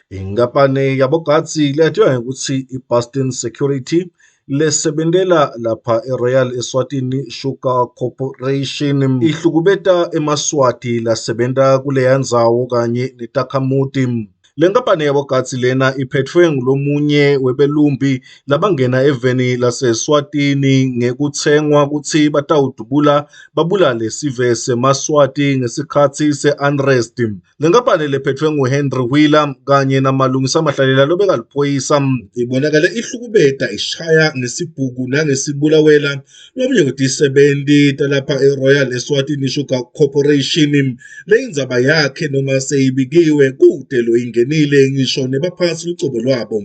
Inkampani yabogadzi leyatiwa ngekutsi i-Boston Security lesebentela lapha eRoyal Eswatini Sugar Corporation ihlukubeta emaSwati lasebenta kuleya ndzawo kanye netakhamuti. Le nkampani yabogadzi lena iphetfwe ngulomunye webelumbi labangena eveni laseSwatini ngekutsengwa kutsi batawudubula babulale sive semaSwati ngesikhatsi se-unrest. Le nkampani lephetfwe nguHenry Wheeler kanye naMalungisa Mahlalela lobekaliphoyisa ibonakale ihlukubeta ishaya ngesibhuku nangesibulawela lomunye wetisebenti talapha eRoyal Eswatini Sugar Corporation. Leyindzaba yakhe noma seyibikiwe kute loyingenile ngisho nebaphatsi lucobo lwabo.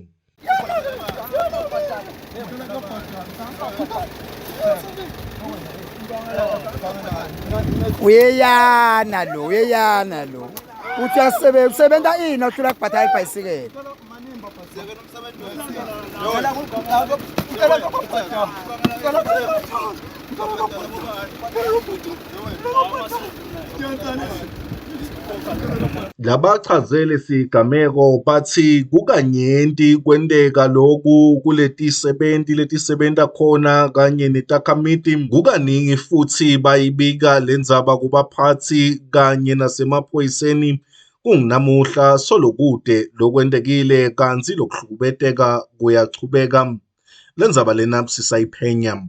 Uyeyana lo, uyeyana lo. Uthi uyasebenza, usebenta ini awuhlula kubhadala ibhayisikele. Labachazele sigameko batsi kukanyenti kwenteka loku kuletisebenti letisebenta khona kanye netakhamiti. Kukaningi futsi bayibika lendzaba kubaphatsi kanye nasemaphoyiseni. Kungunamuhla solo kute lokwentekile kantsi lokuhlukubeteka kuyachubeka. Lendzaba lena sisayiphenya.